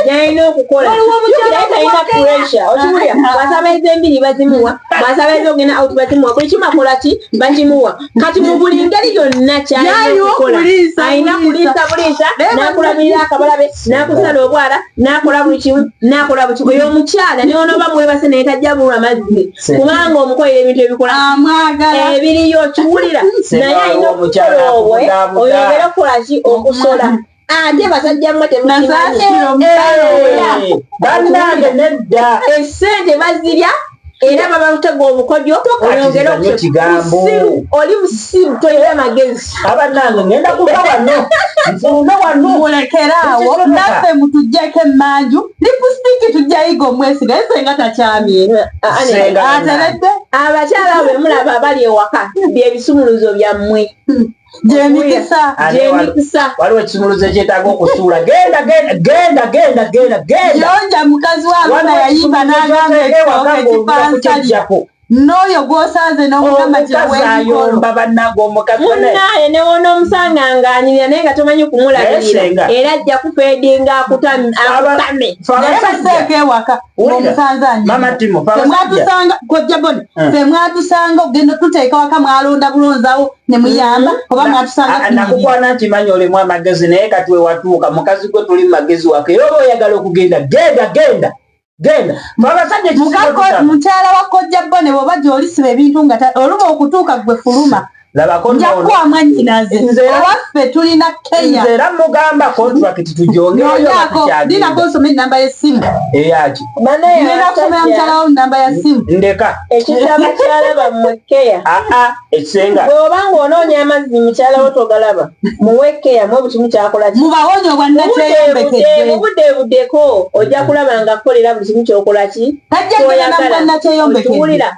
gy'alina okukola. Jjukira ye talina pressure. Okiwulira? Bw'asaba ez'embiri bazimuwa. Bwasaba ebyogenda out bakimuwa, buli kimu akola ki, bakimuwa. Kati mu buli ngeri yonna kyalina okukola alina kuliisa buliisa, n'akulabirira akabalabe, n'akusala obwala, n'akola buli kimu, n'akola buli kimu. Oyo omukyala newonooba mwebase naye tajja bulwa mazzi, kubanga omukolera ebintu ebikola ebiriyo, kiwulira. Naye alina okukola obwe oyongere okukola ki, okusola. Ate basajja mmwe temukimanyi, bannange, nedda. Essente bazirya era babatega obukodyo oyongere. Kigambo. Oli musiru, tolina magezi. Abannange, ngenda kuva wano, nfulume wano. Mulekeraawo naffe, mutuggyeko emmanju lipstick, tujjayiga omwesiga ye senga takyamye ateredde. Abakyala abo bemulaba abali ewaka byebisumuluzo byammwe. Gyemikisa. Gyemikisa. Waliwo ekisumuluzo ekyetaaga okusuula. Genda, genda, genda, genda, genda, genda. Yonja mukazi wa yayimba n'agamba ekitooke kifansalya n'oyo gw'osanze n'omugamba. Omukazi ayomba, bannange, omukazi. Munnaye, newona omusanga ng'anyirira naye nga tomanyi kumulabirira, era ajja kufeedinga akutame. Naye baseeko ewaka ng'omusanze anyirira, kojja boni ffe mwatusanga okugenda tuteeka waka, mwalonda bulonzawo ne muyamba oba mwatusanga. Nakukwana nkimanyi olimu amagezi, naye kati wewatuuka mukazi gwe tuli mumagezi waka, era oba oyagala okugenda, genda, genda, genda. Abasajja. Mukyala wa kojja Bone, bwoba gy'olisiba ebintu nga oluba okutuuka gwe fuluma, nja kuwa mwannyinaze owaffe, tulina keya. Nze era mugamba contract tugyongereyo. Dinako nsome enamba y'essimu. Eyaki? Ngenda kusomera mukyala wo namba ya ssimu. Ndeka. Ekita bakyala bammwe keya. Aa, ekisenga. Bw'oba ng'onoonya amazzi mukyala wo togalaba, muwe keya, muwe buli kimu kyakola ki. Mubawonye obwannakyeyombekkedde. Mubuddeebuddeko, ojja kulaba nga kukolera buli kimu kyokola ki. Tajja genda nabwannakyeyombekkedde. Okiwulira?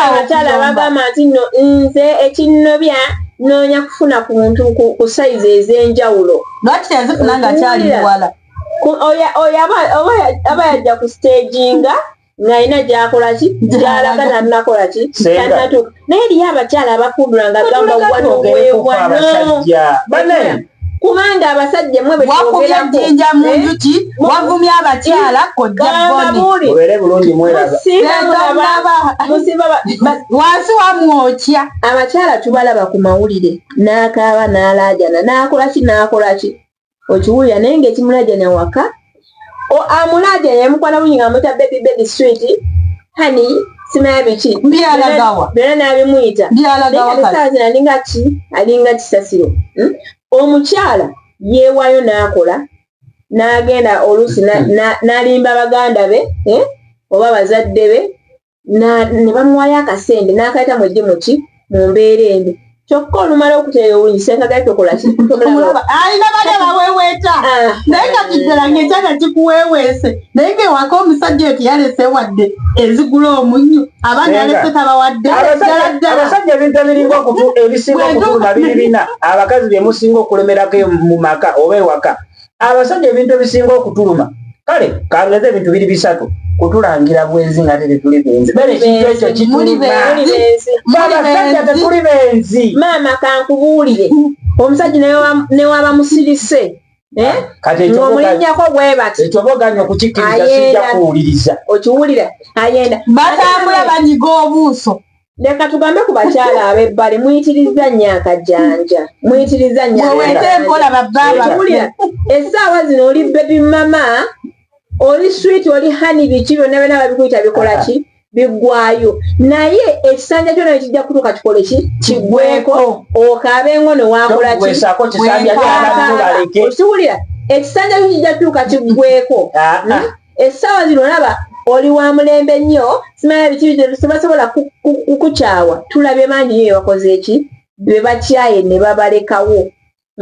Abakyala bagamba nti nno nze ekinnobya noonya kufuna ku muntu ku sayizi ez'enjawulo. Lwaki teyazifuna ng'akyali muwala? Oyo aba yajja ku staginga ng'alina gyakola ki, gyalaga, tannakola ki, tannatuuka. Naye eriyo abakyala abafumbirwa nga gamba wano wewano, kubanga abasajja mwe Wakubye ejjinja mu njuki, wavumye abakyala, kojja Boni. Mubeere bulungi, mweraba. Wansi wamwokya. Abakyala tubalaba ku mawulire n'akaaba n'alaajana n'akola ki n'akola ki, okiwulira, naye ng'ekimulaajanya waka amulaajanya yamukwana bulungi nga amuyita baby, baby, sweet, honey, simanya biki. Byalagawa? Byonna n'abimuyita. Byalagawa kati? Saawa zino alinga ki, alinga kisasiro. Omukyala yeewaayo n'akola n'agenda oluusi n'alimba baganda be, eh, oba bazadde be, ne bamuwayo akasente n'akayita mwejje muki mu mbeera embi. Kyokka olumala okuteera obulungi, senkagale tokola ki? Omulaba alina bali abaweweeta, naye kati ddala ng'ekyana kikuweeweese, naye ng'ewaka omusajja oyo teyalese wadde ezigula omunnyu, abaana yalese tabawadde ddala ddala. Abasajja, ebintu ebiringa ebisinga okutuluma biri bina, abakazi bye musinga okulemerako mu maka oba ewaka. Abasajja, ebintu ebisinga okutuluma, kale kangeze ebintu biri bisatu: kutulangira bwenzi nga ate tetuli benzi. Bere ekintu ekyo Muli kituluma. benzi. Ffe abasajja tetuli benzi. Maama, kankubuulire, omusajja newaba musirise, eh? Kati ekyo Ng'omulinnyako bwe bati. Ekyo oba oganye okukikkiriza, Ayenda. sijja kuwuliriza. Okiwulira, ayenda. Batambula banyiga obuuso. Leka tugambe ku bakyala ab'ebbali, muyitiriza nnyo akajanja, muyitiriza nnyo. Mweweete empola babba. Okiwulira, essaawa zino oli baby mama, oli sweet, oli honey, biki byonna byonna babikuyita, bikola ki, biggwayo. Naye ekisanja kyona ekijja kutuuka kikole ki, kiggweko, okaabe engono wakola ki. Wesaako kisanja ky'abantu, baleke. Okiwulira, ekisanja kyo kijja kutuuka kiggweko. Ah, ah. Essaawa zino olaba oli wa mulembe nnyo, simanya biki biki, tebasobola kukukyawa. Tulabye bangi nnyo bebakoze eki, be bakyaye ne babalekawo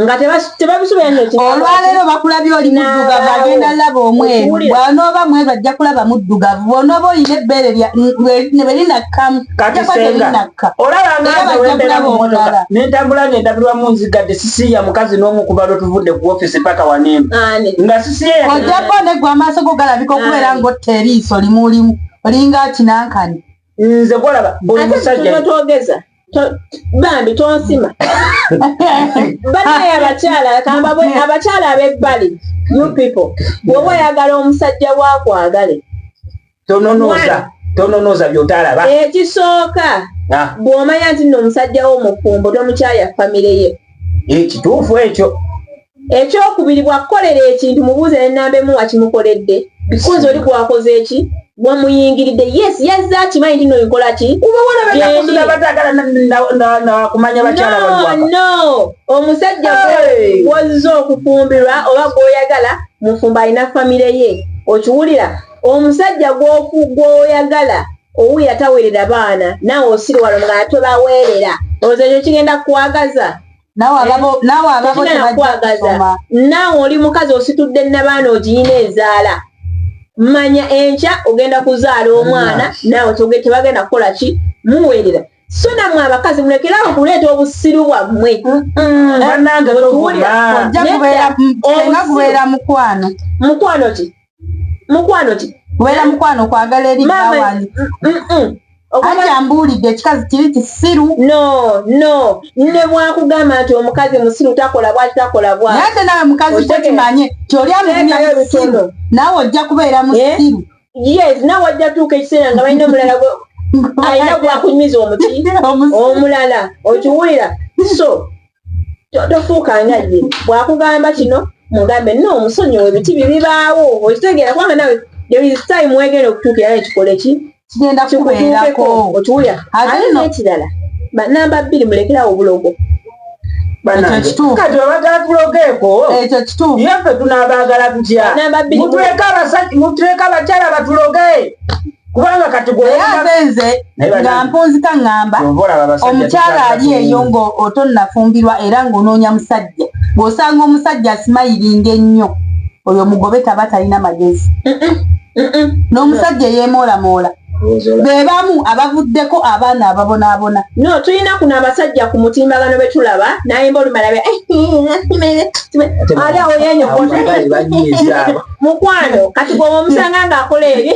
nga tebabisuubira nno. Olwaleero bakulabye oli muddugavu, agenda laba omweru. Okiwulira? Bw'anooba mweru ajja kulaba muddugavu, bw'onooba olina ebbeere ne bwe linakkamu Kati ajja kuba senga terinakka. Olaba nga Era nze bajja wembeera kulaba mu motoka omulala. nentambula ngaendabirwamu nzigadde, sisiya mukazi n'omu kuva lwe tuvudde ku ofisi paka waneeno Ani? nga sisiye. Ojjako neggwe amaaso go galabika okubeera ng'otta eriiso limu limu, olinga kinankani. Nze gwolaba buli Ate musajja. tuno twogeza. Bambi tonsima banaye abakyala kamba abakyala ab'ebbali, you people, bw'oba oyagala omusajja wakwagale Tononooza. Tononoza byotalaba. Ekisooka, ah. bw'omanya nti nno omusajja wo mufumbo, tomukyaya famire ye. Ekituufu ekyo. Ekyokubiri, bw'akukolera ekintu, mubuuze n'ennamba emu wakimukoledde, because oli gwakoze eki wamuyingiridde. Yes, yazze akimanyi nti no nkola ki. Kumanya bakyala. No, omusajja gwozza okufumbirwa oba gwoyagala mufumbo, alina famire ye. Okiwulira? Omusajja gwoyagala owulira taweerera baana, naawe osiriwalo nga tobaweerera, olowooza ekyo kigenda kukwagaza? Naawe ababo. Kwagaza naawe oli mukazi ositudde nabaana, ogiyina ezaala, manya enkya ogenda kuzaala omwana, naawe tebagenda kukola ki, muweerera. So nammwe abakazi mulekerawo okuleeta obusiru bwammwe. Bannange. Gubeera mukwano. Mukwano ki? Mukwano ki? Gubeera mukwano, kwagala eri bawanyi. Anti ambuulidde ekikazi kiri kisiru. No, no, ne bwakugamba nti omukazi musiru, takola bwati, takola bwati. Naye ate nawe mukazi gwe kimanye ti oli amugumya musiru, naawe ojja kubeera musiru. Yes, naawe ojja tuuka ekiseera nga balina omulala, alina gwakunyumiza omuti omulala. Okiwulira? So tofuuka nga ye. Bwakugamba kino, mugambe no, omusonyiwe, ebiti bibibaawo. Okitegeera? Kubanga nawe there is time wegenda okutuukira ekikole ki. Kigenda kubeerako. Okiwulira? Ate n'ekirala, namba 2, mulekerawo obulogo. Kati obatatulogeeko. Ekyo kituufu. Yeffe tunaabaagala tutya? Mutuleke abakyala batuloge, kubanga kati Naye ate nze nga mpunzika ŋŋamba, omukyala ali eyo nga otonnafumbirwa era ng'onoonya musajja, bw'osanga omusajja asmilinga ennyo, oyo mugobe, taba talina magezi. N'omusajja eyeemoolamoola, be bamu abavuddeko abaana ababonaabona. No, tulina kuno abasajja ku mutimbagano be tulaba nayimba olumala ali awo yenyokota. Mukwano, kati gwoba omusanga ng'akola ebyo.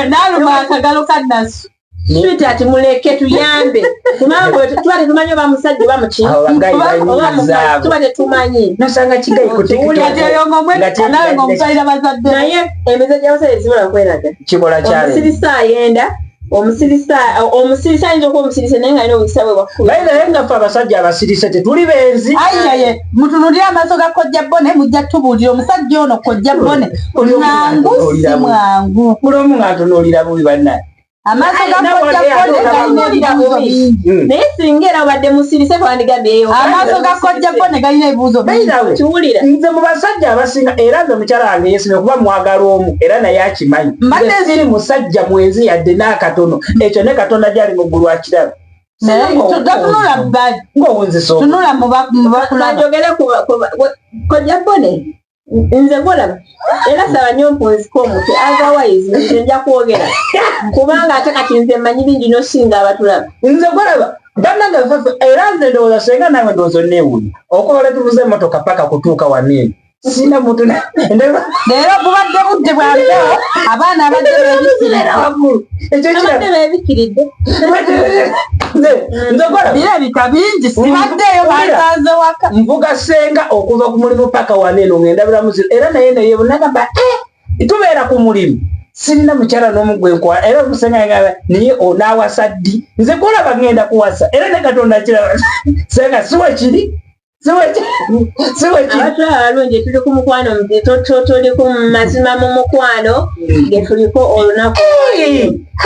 N'aluma akagalo ka nasu. Sweetheart, muleke tuyambe, kubanga tuba tetumanyi oba musajja oba muki oba mukazi, tuba tetumanyi. Nosanga kigayi ku TikTok. Kati oyo ng'omwekka nawe ng'omusalira bazadde. Naye emize gy'abasajja tezisobola kweraga. Kikola kyale. Omusirisa ayenda, omusirisa, omusirisa ayinza okuba omusirisa naye nga alina obuyisa bwe bwakulu. Naye naye nga ffe abasajja abasirise tetuli benzi. Ayiyaye, mutunulire amaaso ga Kojja Bone, mujja tubuulira omusajja ono Kojja Bone mwangu si mwangu. Buli omu nga ntunuulira bubi, bannaye. Amaaso ga Kojja Bone galina ebibuuzo bingi. Naye singa era obadde musirise, twandigambye. Amaaso ga Kojja Bone galina ebibuuzo bingi. Kiwulira? Nze mu basajja abasinga, era nze mukyala wange yesimye kuba mwagala omu, era naye akimanyi. Mbadde Nze siri musajja mwenzi yadde n'akatono. Ekyo ne Katonda gyali mu ggulu akiraba. Totunula bbali. Ng'owunzisa. Tunula mu bakulaba. Kanjogere Kojja Bone, nze gwolaba era saba nnyo mpunzika omutwe, otherwise nze nja kwogera, kubanga ate kati nze mmanyi bingi n'osinga abatulaba. Nze gwolaba, bannange, fefe, era nze ndowooza senga nange ndowooza onneewuunya okuba tuvuze emmotoka paka kutuuka wano eno, sina muntu. Leero bubadde budde bwa mpewo, abaana abadde beebikirira. Waggulu ekyo. Abadde beebikiridde. Nze gwolaba. Birabika bingi, sibaddeeyo, bansanze waka. Nvuga senga okuva ku mulimu paka wano eno, ngenda bulamuzi, era naye naye nagamba, eh, tubeera ku mulimu, sirina mukyala n'omu gwe nkwa, era omusenga ngamba naye onaawasa ddi? Nze gwolaba ngenda kuwasa, era ne Katonda kiraba. Senga, siwe kiri, siwe kiri. Abatulaba abalungi, tuli ku mukwano, tuli ku mazima mu mukwano ge tuliko olunaku.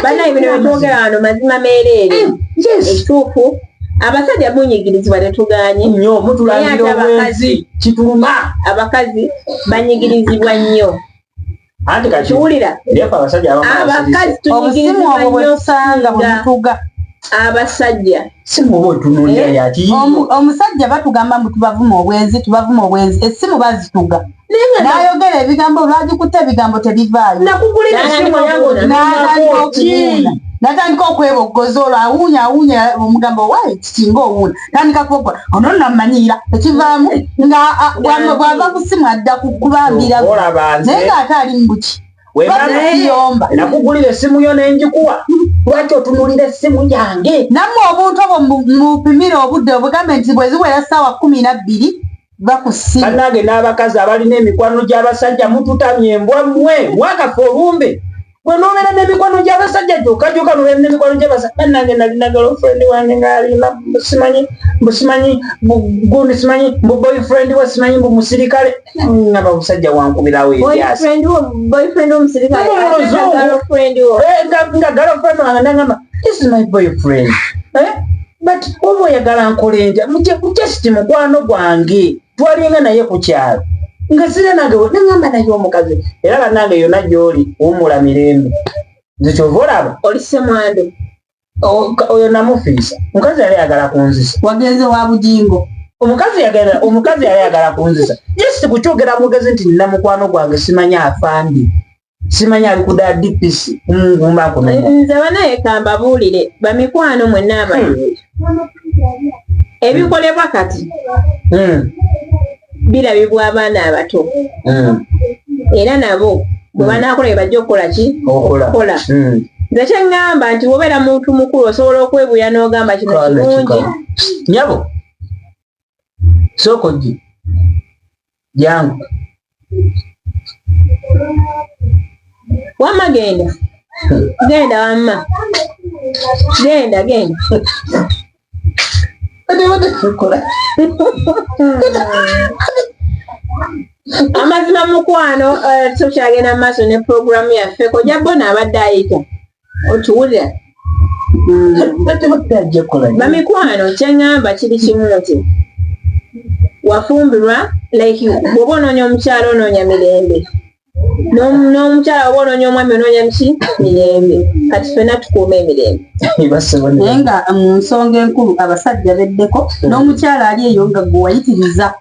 Bannaye, bino byetwogera wano mazima meereere. Ekituufu, abasajja munyigirizibwa, tetuganye. Nnyo mutulangira. Naye ate obwenzi kituluma. Abakazi banyigirizibwa nnyo. Anti kati Kiwulira? Eryefe abasajja abamu abasirise. Abakazi Obusimu tunyigirizibwa obwo bwe nnyo tusanga bwe okusinga mutuga. abasajja. Si muba otunuulira yaki. Omusajja batugamba mbu tubavuma obwenzi, tubavuma obwenzi, essimu bazituga. Naye nga N'ayogera ebigambo, lwagikutte ebigambo tebivaayo. Nakugulira essimu yange. N'atandika otunuulako ki? okuwuuna, n'atandika okweboggoza, olwo awuunya, awuunya, omugambo wayi kiki nga owuuna, tandika kuboggola, ono nno amanyiira ekivaamu nga bw'ava ku ssimu adda ku kubambira. Olaba nze Naye ng'ate ali mu buki Webaba- yomba. Nakugulira essimu yo nenjikuwa, lwaki otunulira essimu yange? Nammwe obuntu obwo mupimire obudde, obugambe nti bwe ziwera ssaawa 12 va ku ssimu. Bannange, n'abakazi abalina emikwano gy'abasajja, mututamye embwa mmwe, mwakafe olumbe. Gwe nobeera n'emikwano gy'abasajja gyokka gyokka, nobeera n'emikwano gy'abasajja. Bannange, nalina girlfriend wange ng'alina simanyi mbu simanyi gundi, simanyi mbu boyfriend we, simanyi mbu musirikale, ngamba musajja wankubirawo ebyasi. Boyfriend omusirikale? Muluzungu. Girlfriend wo? Eh, nga girlfriend wange nagamba, "This is my boyfriend." Eh? But oba oyagala nkole ntya? Just mukwano gwange, twalinga naye ku kyalo nga sira nange nagamba naye omukazi. Era bannange, yonna gy'oli wummula mirembe. Nze kyova olaba Oli semwandu. Oyo namufiisa. Omukazi yali ayagala kunzisa. Wagenze wa Bugingo. Omukazi yali ayagala kunzisa just kukyogera bwogezi nti nina mukwano gwange, simanyi afandi, simanyi ali kuda DPC ngumba nkunenya. Nze banaye kambabuulire, bamikwano mwenna abali, ebikolebwa kati birabibwa abaana abato, era nabo bwe banaakola bye bajja okukola ki? Okukola. Okukola. Nze kyeŋŋamba nti bw'obeera muntu mukulu, osobola okwebuya n'ogamba kino Kale, kirungi. Kikala. Nyabo, sooka ojje, jangu. Wamma genda, genda, wamma genda, genda. Kola. Amazima mukwano, tukyagenda mu maaso ne puroguramu yaffe. Kojja Bona abadde ayita, otuwulira? Ajja kukola nnyo. Bamikwano, kyeŋŋamba kiri kimu nti wafumbirwa, like bw'oba onoonya omukyala, onoonya mirembe. N'omukyala oba onoonya omwami, onoonya miki? Mirembe. Kati ffenna tukuuma emirembe. Bassebo. Naye nga mu nsonga enkulu, abasajja beddeko n'omukyala ali eyo nga gwe wayitiriza,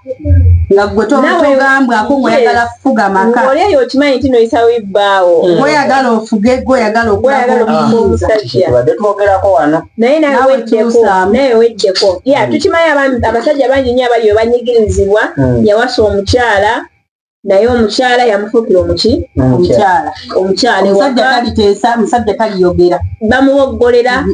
nga gwe togambwako, ng'oyagala kufuga maka. Ng'oli eyo okimanyi nti noyisawo ebbaawo. Gweyagala ofuge, gweyagala okulaga Gweyagala okufuga obuyinza. omusajja. Tubadde twogerako wano. Naye nawe Naawe weddeko. kyusaamu. Nawe weddeko ya. Tukimanyi abasajja bangi nnyo abali banyigirizibwa. Yawasa omukyala, naye omukyala yamufuukira omuki? Omukyala. Omukyala Omusajja ewaka. taliteesa, omusajja taliyogera. Bamuwoggolera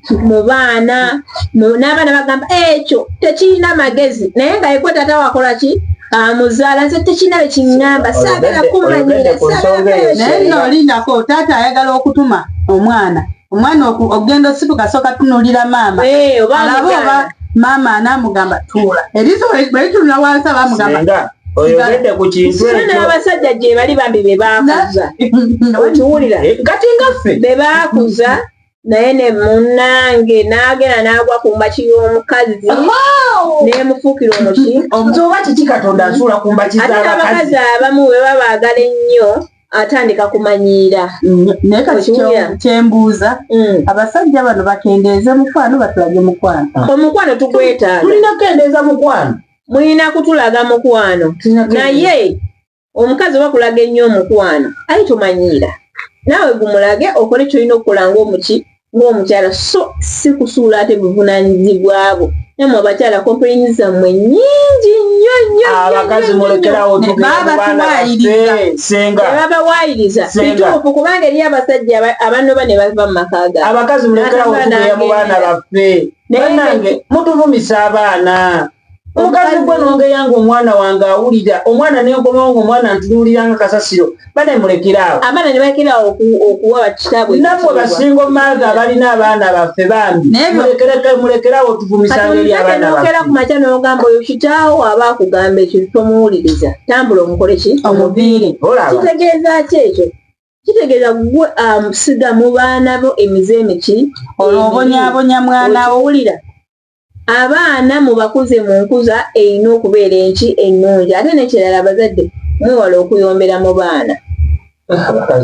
mu baana, n'abaana bagamba ekyo tekirina magezi, naye nga yekwe tata wakola ki? Amuzaala. Nze tekirina bye kiŋŋamba, saagala kumanyira. Oyogedde ku nsonga eyo. Naye nno olindako, taata ayagala okutuma omwana, omwana okugenda osituka, sooka tunuulira maama, oba alabe oba amugaana. Maama anaamugamba tuula, eriiso bwe litunula wansi, aba amugamba Senga, oyogedde ku kintu So ekyo. n'abasajja gye bali bambi be baakuza, okiwulira? Eh, kati nga ffe. Be baakuza, naye ne munnange n'agenda n'agwa ku mbaki y'omukazi n'emufuukira omuki. Nze oba kiki Katonda nsuula ku mbaki Ate n'abakazi z'abakazi? abamu bwe baba baagala ennyo, atandika kumanyiira. Naye kati Okiwulira? kyembuuza, abasajja bano bakendeeze mukwano, batulage mukwano. Omukwano tugwetaaga. Tulina kukendeeza mukwano. Mulina kutulaga mukwano. Tulina kukendeeza. Naye omukazi oba kulaga ennyo omukwano, aye tomanyiira. Naawe gumulage, okole kyolina okukola ng'omuki, ng'omukyala, so si kusuula ate buvunaanyizibwa bwo. Nammwe abakyala, complaints zammwe nnyingi nnyo nnyo nnyo. Abakazi, Nnyo, nnyo. mulekerawo tugenda mu baana Babatuwaayiriza. baffe, senga. Tebabawaayiriza. Senga. Bituufu, kubanga eriyo abasajja abanoba ne bava mu maka gaabwe. Abakazi, mulekerawo N'atambula tugenda mu baana n'agenda. baffe. Naye Bannange, mutuvumisa abaana. Omukazi gwe nongeya nga omwana wange awulira omwana, nenkomawo nga omwana ntunuulira nga kasasiro. Bane, mulekerawo. Abaana ne balekerawo okuwa bakitaabwe Nammwe ekitiibwa. basinga omaaga abalina abaana baffe, bambi, mulekerawo Kati tuvumisanga eri omusajja abaana n'okeera ku baffe. makya n'ogamba oyo kitaawo aba akugamba ekintu, tomuwuliriza, tambula omukole ki? Omuviire. Olaba. Kitegeeza ki ekyo? Kitegeeza gwe amusiga mu baana bo emize emiki. Olwo obonyaabonya mwana wo. Okiwulira? Abaana mubakuze mu nkuza erina okubeera enki? Ennungi. Ate n'ekirala, abazadde mwewala okuyombera mu baana,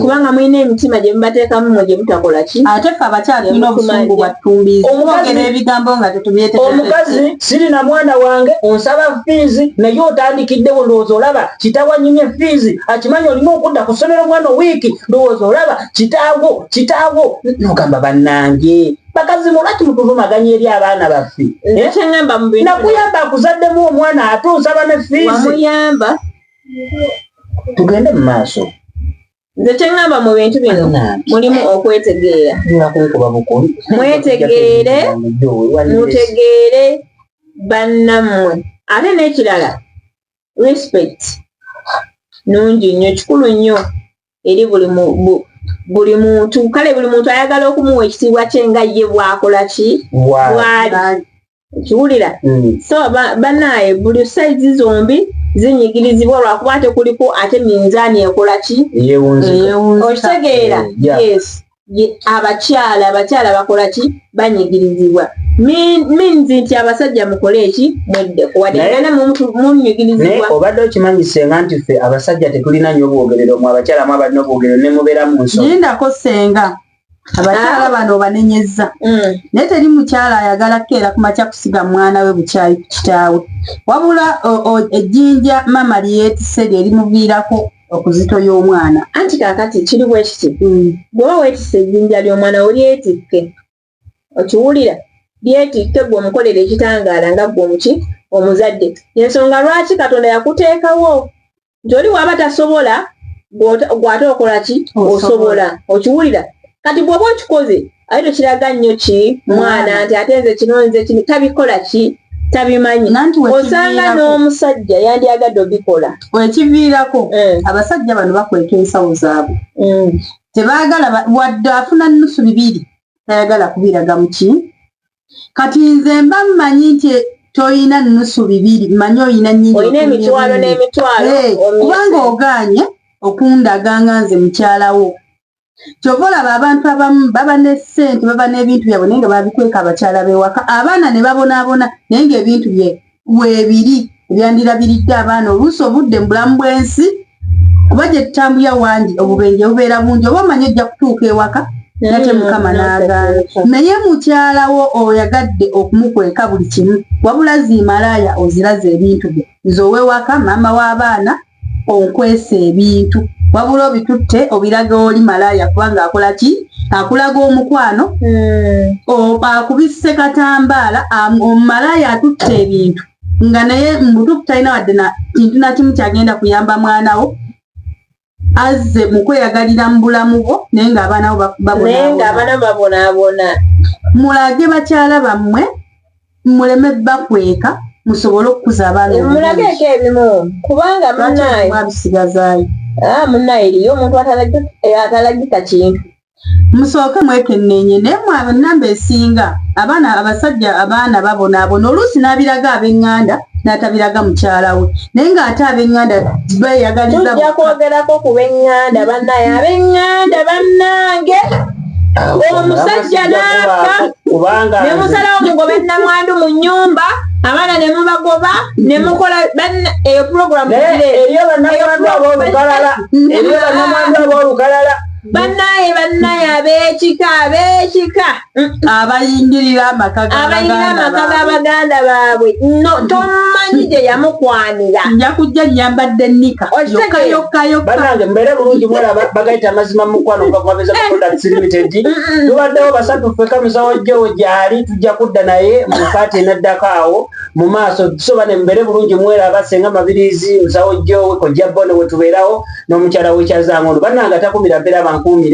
kubanga mulina emitima gye mubateekamu mwe gye mutakola ki? Ate ffe abakyala tulina obusungu bwa ttumbiizi, twogera ebigambo nga tetubyetegereza. Omukazi, sirina mwana wange onsaba fiizi, naye otandikiddewo. Ndowooza olaba kitaawo anyumye fiizi, akimanyi olina okudda ku ssomero omwana owiiki. Ndowooza olaba kitaawo, kitaawo nogamba, bannange bakazi, mulwaki mutuvumaganya eri abaana baffe? Nze Eh? kyeŋŋamba mu bintu Nakuyamba, akuzaddemu omwana, ate onsaba ne fiizi. Wamuyamba. Tugende mu maaso. Nze kyeŋŋamba mu bintu bino, Bannange. mulimu okwetegeera. Ngenda kunkuba bukulu. Mwetegeere, mutegeere bannammwe. Ate n'ekirala, respect nungi nnyo, kikulu nnyo eri buli Buli muntu, kale buli muntu ayagala okumuwa ekitiibwa kye nga ye bw'akola ki, bw'ali. Okiwulira? So bannaaye, buli sides zombi zinyigirizibwa, lwakuba ate kuliko ate minzaani ekola ki? Eyewunzika. Okitegeera? Yeah. Yes. Abakyala bakola ki? Banyigirizibwa. Means nti abasajja mukole eki? Mweddeko, wadde nga namwe Naye munyigirizibwa. Obadde okimanyi senga nti ffe abasajja tetulina nnyo bwogerero, mu abakyala mu abalina obwogerero ne mubeera mu nsonga? Lindako senga, abakyala bano obanenyezza, naye teri mukyala ayagala kukeera ku makya kusiga mwana we bukyayi ku kitaawe, wabula ejjinja mama lyeyeetisse lye limuviirako okuzitoya omwana. Anti kaakati kiri bwe kiti: bw'oba weetisse ejjinja ly'omwana wo, lyetikke. Okiwulira? Lyetikke, gwe omukolera ekitangaala nga gwe omuki, omuzadde. Ensonga lwaki Katonda yakuteekawo nti oli bw'aba tasobola, gw'ate okola ki? Osobola. Okiwulira? Kati bw'oba okikoze, ate tokiraga nnyo ki mwana nti ate nze kino, nze kino, tabikola ki, tabimanyi. Nanti osanga n'omusajja yandyagadde obikola. Wekiviirako, abasajja bano bakweka ensawo zaabwe. Tebaagala wadde afuna nusu bibiri, tayagala kubiraga muki. Kati nze mba mmanyi nti toyina nusu bibiri, mmanyi oyina nnyingi. Olina emitwalo n'emitwalo. Kubanga ogaanye okundaga nga nze mukyalawo. Kyova olaba abantu abamu baba ne ssente, baba n'ebintu byabwe, naye nga babikweka abakyala b'ewaka, abaana ne babonaabona, naye ng'ebintu bye weebiri ebyandirabiridde abaana. Oluusi obudde mu bulamu bw'ensi, kuba gye tutambulira wangi, obubenje bubeera bungi, oba omanyi ojja kutuuka ewaka, nate Mukama n'agaana, naye mukyalawo oyagadde okumukweka buli kimu, wabula zimalaaya oziraza ebintu bye. Nze ow'ewaka, maama w'abaana, onkwesa ebintu, wabula obitutte obiraga oli malaaya, kubanga akola ki? Akulaga omukwano, akubisse katambaala. Omumalaaya atutte ebintu nga naye mubutuufu talina wadde na kintu nakimu kyagenda kuyamba mwana wo, azze mu kweyagalira mu bulamu bwo, naye ng'abaana bo naye ng'abaana babonaabona. Mulage bakyala bammwe, muleme bakweka, musobole okukuza abaana. Mulageeko ebimu, kubanga munaye mwabisigazaayo. Munaye, eriyo omuntu atalagika kintu. Musooke mwekenneenye, naye mwe namba esinga abaana abasajja, abaana babonaabona. Oluusi n'abiraga ab'eŋŋanda n'atabiraga mukyala we, naye ng'ate ab'eŋŋanda beeyagaliza. Tujja kwogerako ku b'eŋŋanda. Bannaye, ab'eŋŋanda bannange, omusajja n'afa kubanga ne musalawo mugobe namwandu mu nnyumba, abaana ne mubagoba ne mukola eyo puroguramu. Naye eriyo bannamwandu ab'olukalala, eriyo bannamwandu ab'olukalala. Bannaye, bannaye, ab'ekika, ab'ekika abayingirira amaka abayingira amaka g'abaganda baabwe, no tomanyi gye yamukwanira. Nja kujja nyambadde nika yokka yokka yokka. Bannange, mubeere bulungi, mwera bagayita amazima mu mukwano okuva ku Mabirizi Products Limited. Tubaddewo basatu ffeka, musawo jjewo gyali, tujja kudda naye mu part enaddako awo mu maaso. So bane, mubeere bulungi, mweraba. Senga Mabirizi, musawo jjowe, kojja Bone, wetubeerawo n'omukyala w'ekyazangono. Bannange, atakumira mpeera bankuumire.